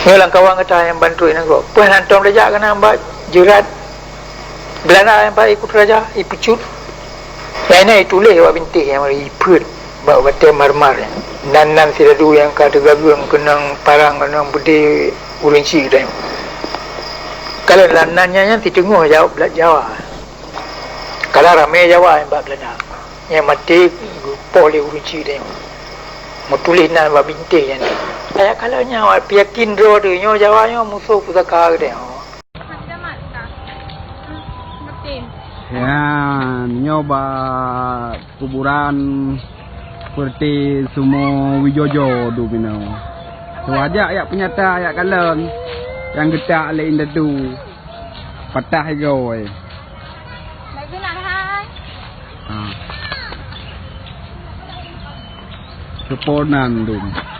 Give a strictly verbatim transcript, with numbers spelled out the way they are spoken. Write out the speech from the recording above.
Nyoe lam kawan gata nyang ban trok nanggroe. Peue hana tom tajak keunan bak jeurat Belanda nyang bak i Kuta Raja, i Pucut. Nyang na ituléh bak bintéh nyang ipeuet bak batée marmar nyan. Nan-nan sidadu nyang ka teugageueng keunong parang, keunong beudé ureuëng chik tanyoe. Kalau lam nan nyan, nyan siteungoh Jawa, Jawa. Kadang ramé Jawa nyang bak Belanda. Nyang maté geupoh lé ureuëng chik tanyoe. Meutuléh nan bak bintéh nyan. Ayat kalon nyan awak peuyakin droe teuh nyoe Jawa nyoe musoh pusaka geutanyoe. Nyan, nyoe bak kuburan Perti Sumo Wijojo dum inoe. Tu ajak yak peunyata, yak kalon nyang geutak lé indatu patah igoe. Ha. Keuponan dum.